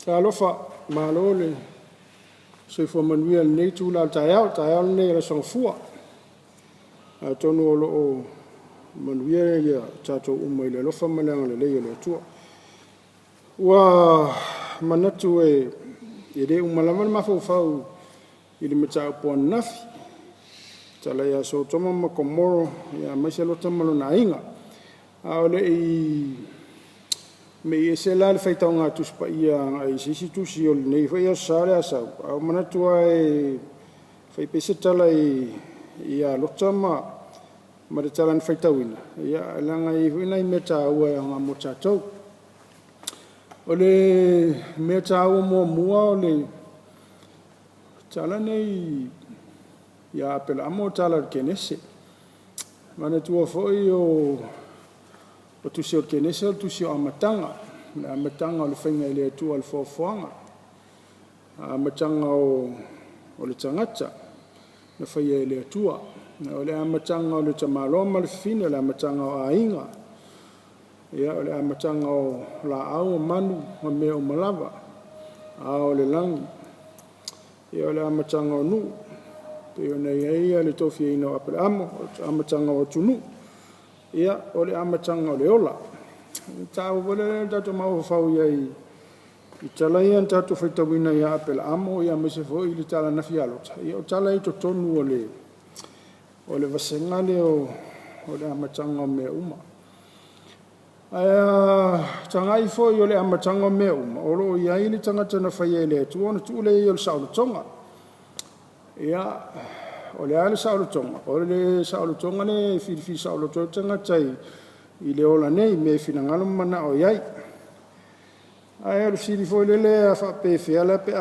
Talofa, malo le soifua manuia i lenei itula o le taeao, o le taeao lenei o le Aso Gafua. Atonu o lo o manuia tatou uma i le alofa ma le agalelei o le Atua. Ua manatu e le uma lava le mafaufau i le mataupu ananafi, e fetalai ia Sotoma ma Komoro aemaise Lota ma lona aiga. A o le i mei ese la le faitauga a le Tusi Paia agai i se isi tusi o lenei foi Aso Sa o le a sau, ae ua manatu lava e fai pea se tala ia Lota ma le tala na faitauina, leaga e i ai foi nai mea taua e aoga mo tatou. O le mea taua muamua o le tala lenei ia Aperaamo o le tala o le Kenese. Manatua foi o le tusi o le Kenese o le tusi o le amataga, o le amataga o le faiga e le Atua o le foafoaga, amataga o le tagata na faia e le Atua. O le amataga o le tamaloa ma le fafine, o le amataga o aiga, o le amataga o laau, o manu ma mea uma lava, ao o le lagi, o le amataga o nuu, pei ona i ai le tofiaina o Aperamo, o le amataga o atunuu, o le amataga o le ola. O le mataupu foi lea na tatou mafaufau i ai i tala ia na tatou faitauina ia Aperamo aemaise foi le tala ananafi ia Lota, o tala ia i totonu o le vasega lea o le amataga o mea uma. Ae a tagai foi o le amataga o mea uma, o lo o i ai le tagata na faia e le Atua ona tuu lea i ai o le saolotoga. Ia, o le a le saolotoga? O le saolotoga lea e filifili saoloto ai le tagata i le ola nei i mea e finagalo ma manao i ai. Ae o le fesili foi lele, a faapefea la pe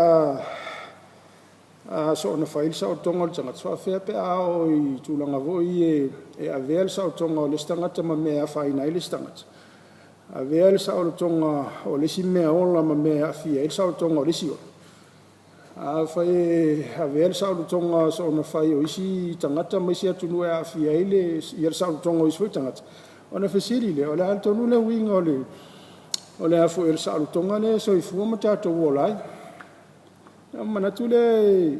a soona fai le saolotoga o le tagata, e faapefea pe a oo i tulaga foi ia e avea le saolotoga o le isi tagata ma mea e afaina ai le isi tagata? Avea le saolotoga o le isi meaola ma mea e aafia ai le saolotoga o le isi ola? Afai e avea le saolotoga soona fai o isi tagata ma isi atunuu e aafia ai le saolotoga o isi foi tagata, ona fesili lea, o le a tonu le uiga o le saolotoga lea e soifua ma tatou ola ai? Ona manatu lea,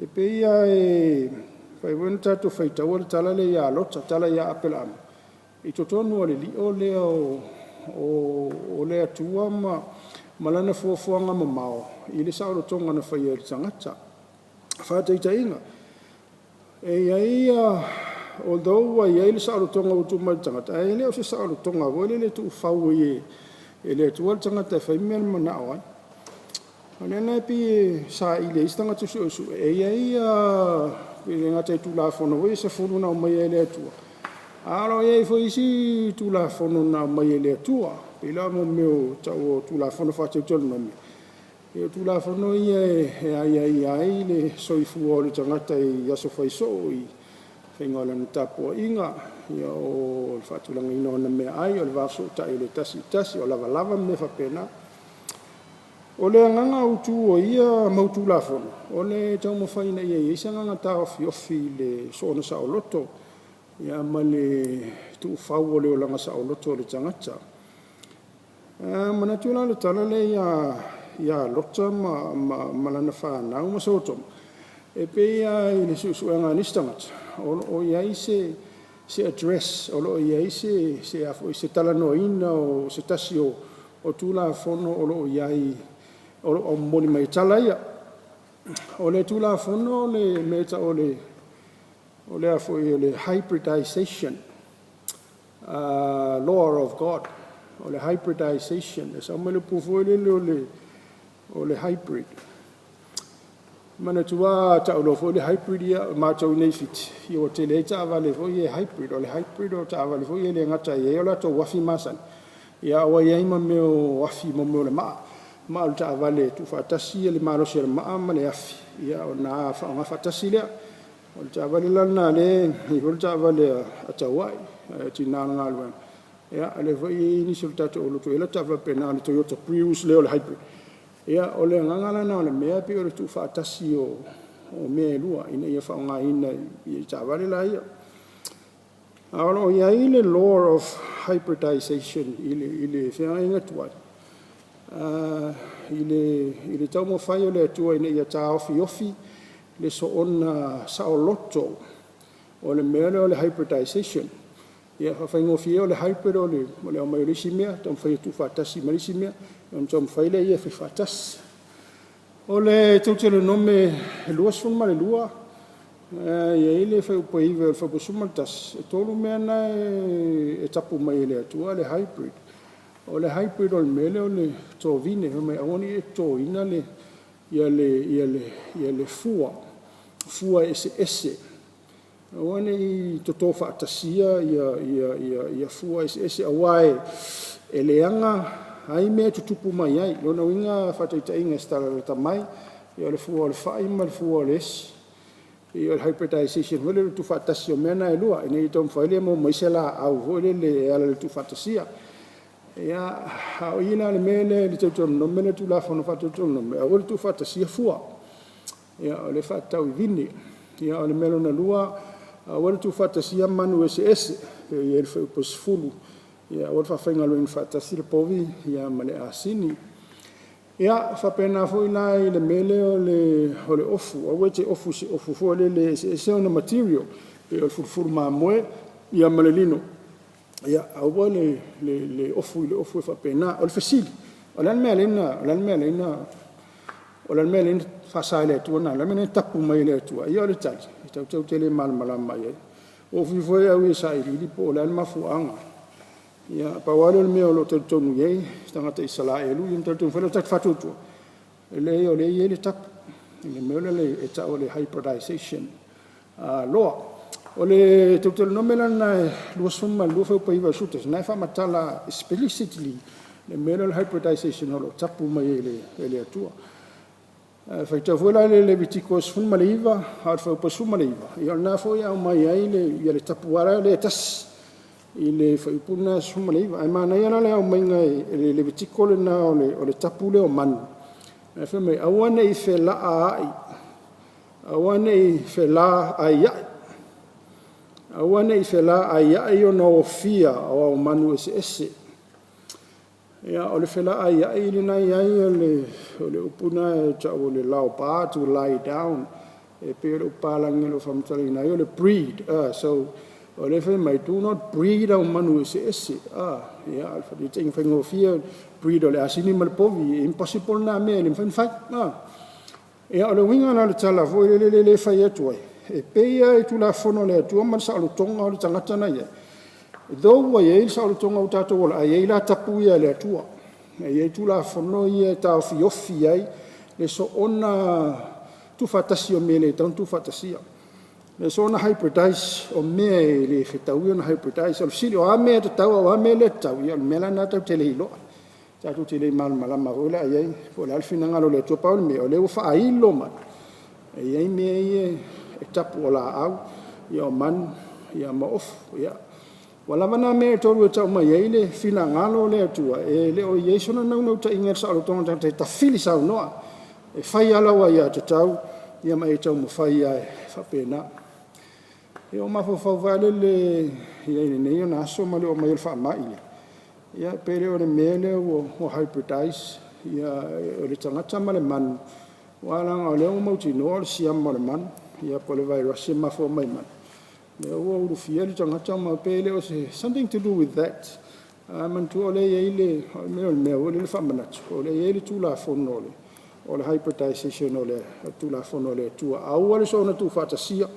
e pei lava e fai foi ona tatou faitaua le tala lea ia Lota, tala ia Aperamo, i totonu o le lio lea o le Atua ma Lana fuafuaga mamao i le saolotoga na faia i le tagata. Faataitaiga, e i ai although ua i ai le saolotoga ua tuu mai i le tagata, ae le o se saolotoga foi lele e tuufau ai e le Atua le tagata e fai le mea na manao ai. O lea la e pei e saili e isi tagata suesue, e i ai e le gata i Tulafono foi ia e 10 na aumaia e le Atua, ae o lo o i ai foi isi Tulafono na aumai e le Atua, pei la o mea e tau o Tulafono Faa-Teutonomi, o Tulafono ia e aiaia ai le soifua o le tagata i aso fai soo, i le faiga o lana tapuaiga, o le faatulagaina o ana meaai, o le va fesootai o le tasi i le tasi, o lavalava ma mea faapena. O le agaga autu o ia mau Tulafono, o le taumafai ina ia i ai se agaga taofiofi i le soona saoloto ma le tuufau o le olaga saoloto o le tagata. E manatu la o le tala lea ia Lota ma lana fanau ma Sotoma, e pei lava i le suesuega a nisi tagata, o lo o i ai se address, o lo o i ai se talanoaina o se tasi o Tulafono o lo o i ai o lo o momoli mai e tala ia. O le Tulafono o le mea e tau o le hybridization law of God. O le hybridization, e sau mai le upu foi lele o le hybrid. Manatua a tau loa foi le hybrid, ia o matou i inei i Fiti, ua tele ai taavale foi ia hybrid. O le hybrid o taavale foi ia e le gata e i ai o latou afi masani, a ua i ai ma mea o afi mo mea o le maa, maa o le taavale e tuufaatasi le malosi o le maa ma le afi ona faaaoga faatasi lea. O le taavale la lena lea e i ai foi le taavale a Tauai, le tina o le galuega, o lea foi e i ai nisi o le tatou lotu e i ai latou taavale faapena o le Toyota Prius lea o le hybrid. Ia, o le agaga la lena o le mea pei o le tuufaatasi o mea e lua ina ia faaaogaina i taavale la ia. Ae o lo o i ai le law of hybridization i le feagaiga tuai, I le taumafai o le Atua ina ia taofiofi le soona saoloto o le mea lea o le hybridization. Ia e faafaigofie o le hybrid o le aumai o le isi mea taumafai e tuufaatasi ma le isi mea ona taumafai lea e faifaatasi. O le Teutelonome 22, e i ai le fuaiupu e 9 i le fuaiupu e 11, e tolu mea na e tapu mai e le Atua le hybrid. O le hybrid o le mea lea o le tovine, fai mai aua ne i e totoina le fua, fua eseese. Aua ne i toto faatasia fua eseese aua e leaga ai mea e tutupu mai ai. O lona uiga faataitaiga i se tala lata mai, o le fua o le fai ma le fua o le esi. E pei o le hybridization foi lea o le tuufaatasi o mea na e lua ina ia taumafai lea e maua mai se laau foi lele e ala i le tuufaatasia. Ia, a o i la i le mea lea i le Teutelonome le Tulafono Faa-Teutelonome, aua le tuufaatasia fua, o lea e faatatau i vine. Ia o le mea lona lua, aua le tuufaatasia manu eseese, e i ai le fuaiupu e 10, aua le faafaigaluegaina faatasi le povi ma le asini. Ia, e faapena foi la i le mea lea o le ofu, aua e te ofu i se ofu foi lele e eseese ona material, pei o le fulu mamoe ma le lino, ia aua le ofu i le ofu e faapena. O le fesili; o le a le mea e ala ai ona faasa e le Atua ona… O le a le mea e ala ai ona tapu mai e le Atua? Ia o le tali, tatou te le malamalama i ai. Ua ou fiu foi au ia e sailiili po o le a le mafuaaga, ae pau lava lea o le mea o lo o talitonu i ai tagata Isaraelu ma talitonu foi le tatou faatuatua, e leai o lea e i ai le tapu i le mea lea e tau o le hybridization law. O le Teutelonome la lena 22 fuaiupu e 9 i le 11, lena e faamatala explicitly le mea lea o le hybridization o lo o tapu mai e le Atua. A faitau foi la i le Levitiko 19 a o le fuaiupu e 19, ia o lena foi e aumai ai le tapu lava lea e tasi i le fuaiupu lena e 19. Ae manaia la le aumaiga e le Levitiko lena o le tapu lea o manu, lena e fai mai, aua ne i felaaiai, aua ne i felaaiai ona ofia o au manu eseese. Ia, o le felaaiai lena e i ai o le upu lena e tau o le laopa, to lie down. E pei o le upu papalagi o lo o faamatalaina ai o le breed. So, o lea e fai mai, do not breed au manu eseese. Ia, o le faataitaiga faigofie, breed o le asini ma le povi, e impossible lena mea e le mafai ona fai. Ia, o le uiga la o le tala foi lele e fai atu ai, e pei lava i Tulafono a le Atua ma le saolotoga o le tagata na i ai, though ua i ai le saolotoga ua tatou ola ai, ae i ai la tapu ia a le Atua. E i ai Tulafono ia e taofiofi ai le soona tuufaatasi o mea e le tatau ona tuufaatasia, le soona hybridize o mea e le fetaui ona hybridize. O le fesili, o a mea e tatau a o a mea e le tatau? Ia o le mea la lena tatou te le iloa, tatou te le malamalama foi la i ai po o le a le finagalo o le Atua. Pau le mea, o lea ua faailo mai e i ai mea ia e tapu, o laau, o manu ma ofu. Ia, ua lava na mea e tolu e tau mai ai le finagalo o le Atua, e le o i ai sona naunautaiga i le saolotoga o le tagata e tafili saunoa, e fai lava lau aiatatau ma e taumafai lava e faapena. Ia ua ou mafaufau foi lele i ai i lenei ona aso ma le oo mai o le faamai lea, ia pe le o le mea lea ua hybridize le tagata ma le manu, aua leaga o lea ua mautinoa o le siama o le manu, po o le vairasi e mafua mai i manu, lea ua ulufia le tagata ma… pe le o se something to do with that. Ae manatua o lea e i ai le mea foi lele e faamanatu, o lea e i ai le Tulafono o le hybridization o le Tulafono a le Atua, aua le soona tuufaatasia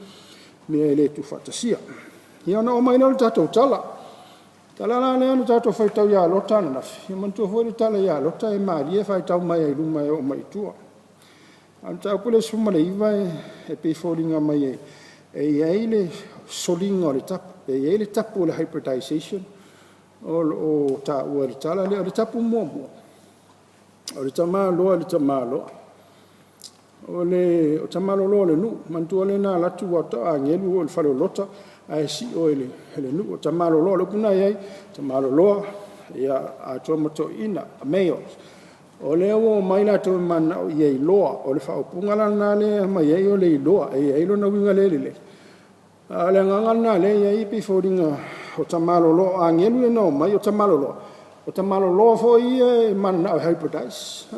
mea e le tuufaatasia. Ia ona oo mai lea o le tatou tala. O le tala la lea na tatou faitau ia Lota ananafi, ia manatua foi le tala ia Lota e malie e faitau mai lava i luma e oo mai i tua. A o le mataupu lea e 19 e pei e foliga mai e i ai le soliga o le tapu, e i ai le tapu o le hybridization o lo o taua i le tala lea. O le tapu muamua, o le tamaloa i le tamaloa. O le tamaloloa o le nuu. Manatua lea na alu atu agelu o i le fale o Lota ae sio e le nuu. O tamaloloa, o le upu lena e i ai, tamaloloa atoa ma toeaiina, males. O lea ua omai latou e mananao ia iloa. O le faaupuga la lena lea e aumai ai o le iloa, e i ai lona uiga le lelei, a o le agaga lena o lea e i ai e pei e foliga o tamaloloa, o agelu ia na omai o tamaloloa, O tamaloloa foi ia e mananao e hybridize. E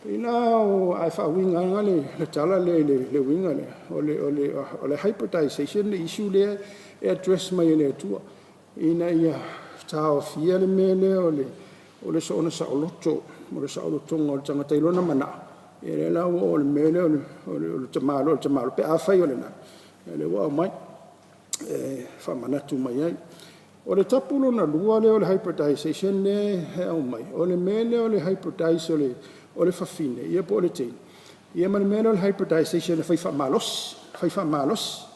pei la a e faauigaina le tala lea i le uiga lea, o le hybridization le issue lea e address mai e le Atua ina ia taofia le mea lea o le soona saoloto, o le saolotoga o le tagata i lona manao. Ia lea la ua oo i le mea lea o le tamaloa i le tamaloa, pe afai o lena, ia lea ua aumai e faamanatu mai ai. O le tapu lona lua lea o le hybridization lea e aumai, o le mea lea o le hybridize o le fafine ia po o le teine, ia ma le mea lea o le hybridization e fai faamalosi, fai faamalosi.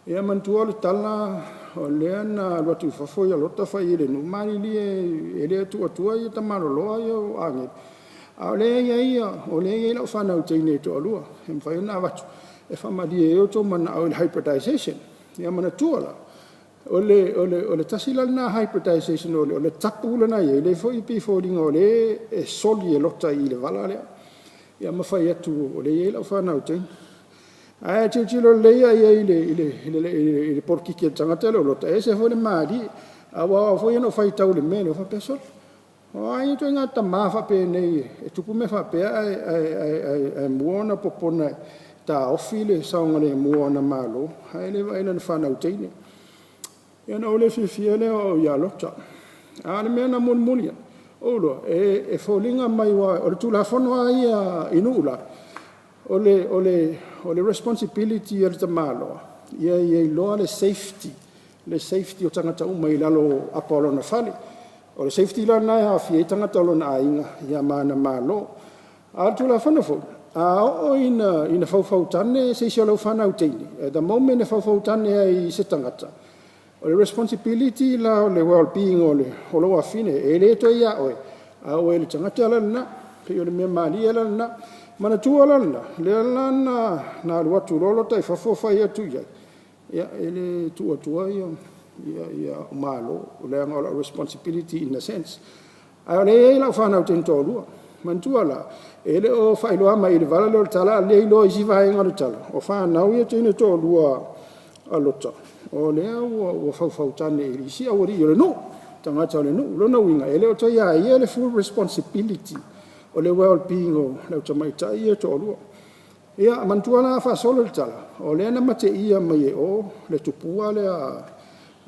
Ia manatua le tala o lea na alu atu i fafo Lota fai i ai i le nuu, malilie e le tuu atua tamaloloa ia o agelu, a o lea e i ai lau fanau teine e toalua e mafai ona avatu e faamalie ai outou manao i le hybridization. Ia manatua la, o le tasi la lena hybridization o le tapu lena e i ai, lea foi e pei e foliga o lea e soli e Lota i le vala lea, ia ma fai atu o lea e i ai lau fanau teine. Ae a tilotilo lelei la i ai i le polokiki a le tagata lea o Lota, e ese foi le malie. Aua o au foi ia na ou faitau i le mea lea, ou faapea, sole, o a ia ituaiga tama faapenei e tupu mea faapea ae mua ona popona e taofi le saogalemu o ana malo, ae le vaai i lana fanau teine. Ia ona ou le fiafia lea o au ia Lota. A o le mea na mulimuli ane, ou iloa, e foliga mai aua o le Tulafono lava ia i nuu la, o le responsibility a le tamaloa ia i ai loa le safety, le safety o tagata uma i lalo o apa o lona fale. O le safety la lena e aofia ai tagata o lona aiga ma ana malo. A o le Tulafono foi, a oo ina faufautane se isi o lau fanau teine, the moment e faufautane ai i se tagata, o le responsibility la o le well-being o lou afafine, e le toe ia oe, a ua i le tagata la lena. E pei o le mea malie la lena. Manatua la lena, lea la na alu atu loa Lota i fafo fai atu i ai, ia, e le tuu atua au malo, leaga o lau responsibility in a sense, a o lea e i ai lau fanau teine e toalua. Manatua la, e le o faailoa mai i le vala lea o le tala, a o lea e iloa i isi vaega o le tala, o fanau ia teine e toalua a Lota, o lea ua faufautane i isi aualii o le nuu, tagata o le nuu. O lona uiga, e le o toe ia ia le full responsibility o le well-being o le au tamaitai ia e toalua. Ia manatua la a faasolo le tala, o lea na mateia mai e o le tupua lea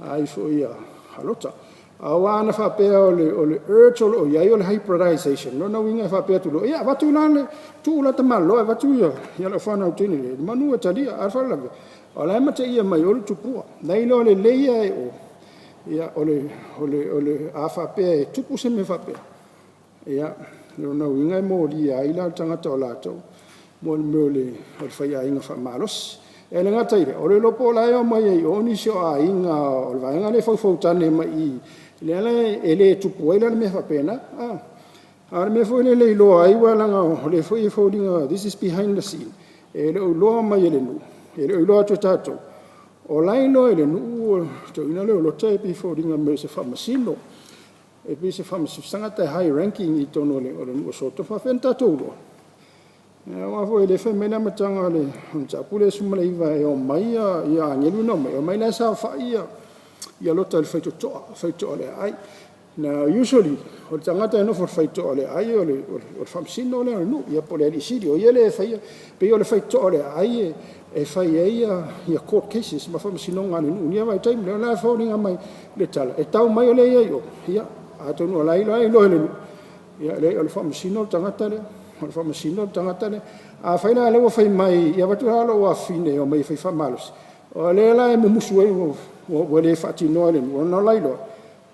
a Lota. Aua ana faapea o le urge o lo o i ai o le hybridization, lona uiga e faapea atu loa, ia avatu la le, tuu la le tamaloa e avatu lau fanau teine, meamanu e talia. A o le faalavelave, o la e mateia mai e o le tupua. Na iloa lelei lava e o, a faapea e tupu se mea faapea, ia, lona uiga e molia ai la le tagata o latou mo le mea o le faiaiga faamalosi. E le gata i lea, o le iloa po o la e omai ai i o nisi o aiga o le vaega lea e faufautane mai i i, lea la e le tupu ai la le mea faapena. A o le mea foi lele e iloa ai, aua leaga o lea foi e foliga this is behind the scene, e le o iloa mai e le nuu, e le o iloa atu e tatou, o la e iloa e le nuu le toeaina lea o Lota e pei e foliga mai o se faamasino. E pei o se tagata e high ranking i totonu o le nuu o Sotoma. E faapefea ona tatou iloa? Aua foi o lea e fai mai le amataga o le mataupu lea 19, e omai agelu ia na omai, e omai la e saofai Lota i le faitotoa o le aai. Now usually, o le tagata e nofo i le faitotoa o le aai o le faamasino lea o le nuu po o le alii sili, o ia lea e faia, pei o le faitotoa o le aai e fai ai court cases ma faamasinoga a le nuu i ia vaitaimi. O lea la e foliga mai le tala, e tau mai o lea e i ai i o, ia, atonu o la e iloa e le nuu, ia leai o le faamasino le tagata lea, o le faamasino le tagata lea. Afai la o lea ua fai mai, ia avatu la lou afafine e omai e fai faamalosi, o lea la e mumusu ai ua le faatinoa e le nuu, ona o la e iloa,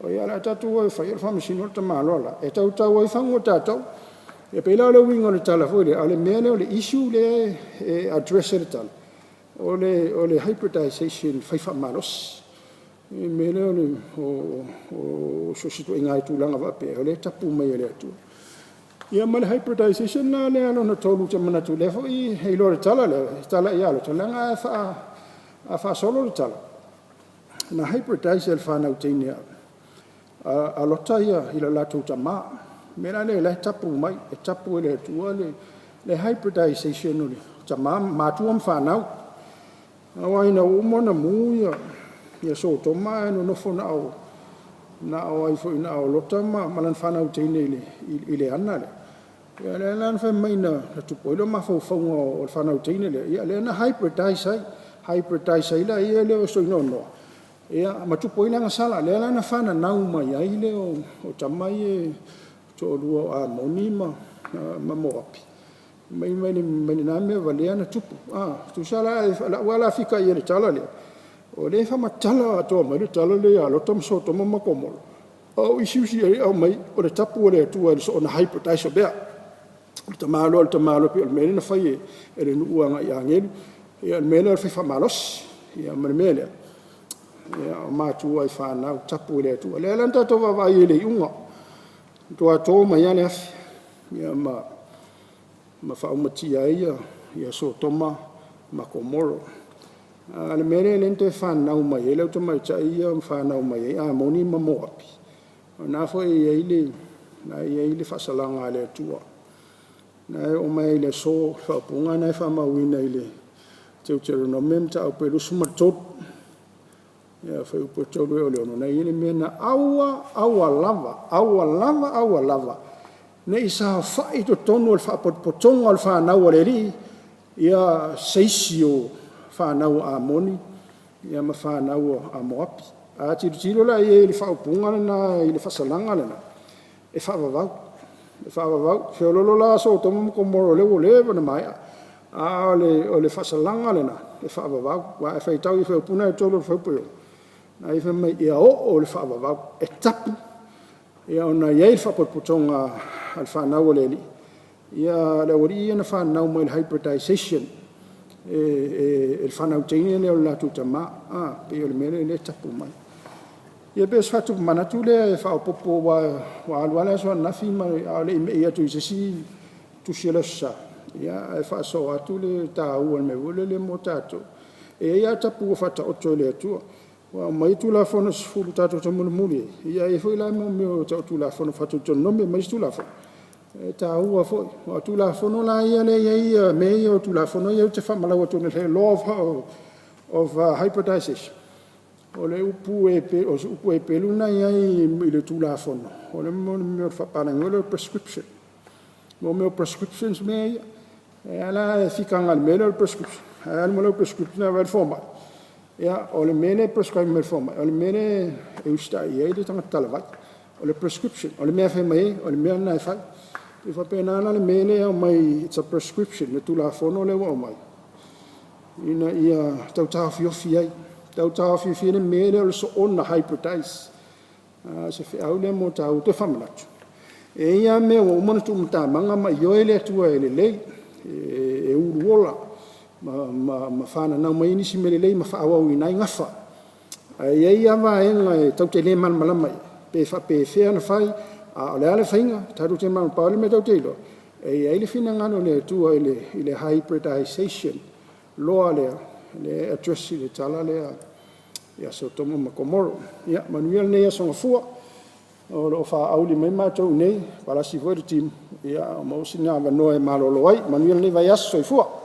o le a tatou o e fai o le faamasino le tamaloa la, e tautau ai fagu o tatou. E pei la o le uiga o le tala foi lea, a o le mea lea o le issue lea e address e le tala, o le hybridization fai faamalosi. O le mea lea o so o se ituaiga tulaga faapea, o lea e tapu mai e le Atua. Ia ma le hybridization la lea lona tolu ou te manatu o lea foi e iloa i le tala lea, e tala ia Lota, leaga a faasolo le tala, na hybridize e le fanau teine a Lota le latou tama. O le mea la lea o la e tapu mai, e tapu e le Atua le hybridization o tama ma matua ma fanau. Aua ina ua uma ona mu Sotoma ae nonofo na o Na o ai foi na o Lota ma lana fanau teine i le ana lea. Ia lea la na fai mai na tupu ai lou mafaufauga o le fanau teine lea, ia lea na hybridize ai, hybridize ai lea o si toeaina o Noa, ia ma tupu ai le agasala. Lea la na fananau mai ai le o tama ia e toalua o Amoni ma Moapi mai lena mea valea na tupu. Tusa la, o lau lava fika i ai i le tala lea, o lea e faamatala atoa mai le tala lea ia Lota ma Sotoma ma Komoro, a o issues ia e aumai, o le tapu a le Atua i le soona hybridize o mea. O le tamaloa i le tamaloa e pei o le mea lea na fai e le nuu agai i agelu, ia o le mea lea o le fai faamalosi. Ia ma le mea lea, o matua i fanau, tapu e le Atua. O lea la na tatou vaavaai ai i le iuga, na matua to mai lava le afi ma faaumatia ai Sotoma ma Komoro. A o le mea lea na toe fananau mai ai le au tamaitai ia ma fanau mai ai Amoni ma Moapi, o lena foi e i ai le faasalaga a le Atua. O lena e oo mai lava i le aso, le faaupuga lena e faamauina i le Teuteronome Mataupu 23, fuaiupu e 3 ea i le 6, na e i ai le mea lena, aua aua lava, aua lava aua lava ne i saofai i totonu o le faapotopotoga o le fanau a le Alii se isi o fanau a Amoni ma fanau a Moapi. A tilotilo la i ai i le faaupuga lena i le faasalaga lena, e faavavau, e faavavau. Feoloolo la Sotoma ma Komoro o lea ua leva ona maea, a o le faasalaga lena, e faavavau. Aua a faitau i fuaiupu na e 3 o le fuaiupu e 6, na e fai mai ia oo i le faavavau, e tapu ona e i ai le faapotopotoga a le fanau a le Alii, le aualii ia na fananau mai i le hybridization e le fanau teine lea o le latou tama. E pei o le mea lea o lea e tapu mai. Ia pei o se faatupu manatu lea e faaopoopo aua ua alu lava le aso ananafi a o le i mei atu i se isi tusi o le Aso Sa, ae faasoa atu le taua o le mea foi lele mo tatou. E i ai lava tapu ua faataoto e le Atua, ua aumai Tulafono e 10 tatou te mulimuli ai, ae i ai foi la mea e tau o Tulafono Faa-Teuteronomi ma isi Tulafono, e taua foi. Aua o Tulafono la ia e i ai mea ia o Tulafono ia ou te faamalau atu nei, Law of Hybridization, o se upu Heperu lena e i ai i le Tulafono, o le mea o le faapalagi foi lea o le prescription. O mea o prescriptions mea ia. E a la le fikaga i le mea lea o le prescription, a e alu ma lau prescription ae vaai le fomai, ia o le mea lea e prescribe mai e le fomai, o le mea lea e usitai i ai le tagata talavai. O le prescription. O le mea e fai mai ai, o le mea lena e fai. E faapena la le mea lea e aumai, it's a prescription, le Tulafono lea ua aumai, ina ia tau taofiofi ai, tau taofiofi ai le mea lea o le soona hybridize. O se feau lea mo taua. Toe faamanatu, e i ai lava mea ua uma ona tuumatamaga ma ioe le Atua e lelei, e uluola ma fananau mai ai nisi mea lelei ma faaauauina ai gafa. Ae i ai lava vaega tatou te le malamalama i ai, pe faapefea ona fai, a o le a le faiga, tatou te malamalama. Pau lava le mea tatou te iloa, e i ai le finagalo o le Atua i le hybridization loa lea e address i le tala lea ia Sotoma ma Komoro. Ia manuia lenei aso Gafua, o lo o faaauli mai matou i inei, ua palasi foi le timu, a maua se avanoa e malolo ai. Manuia lenei vaiaso. Soifua.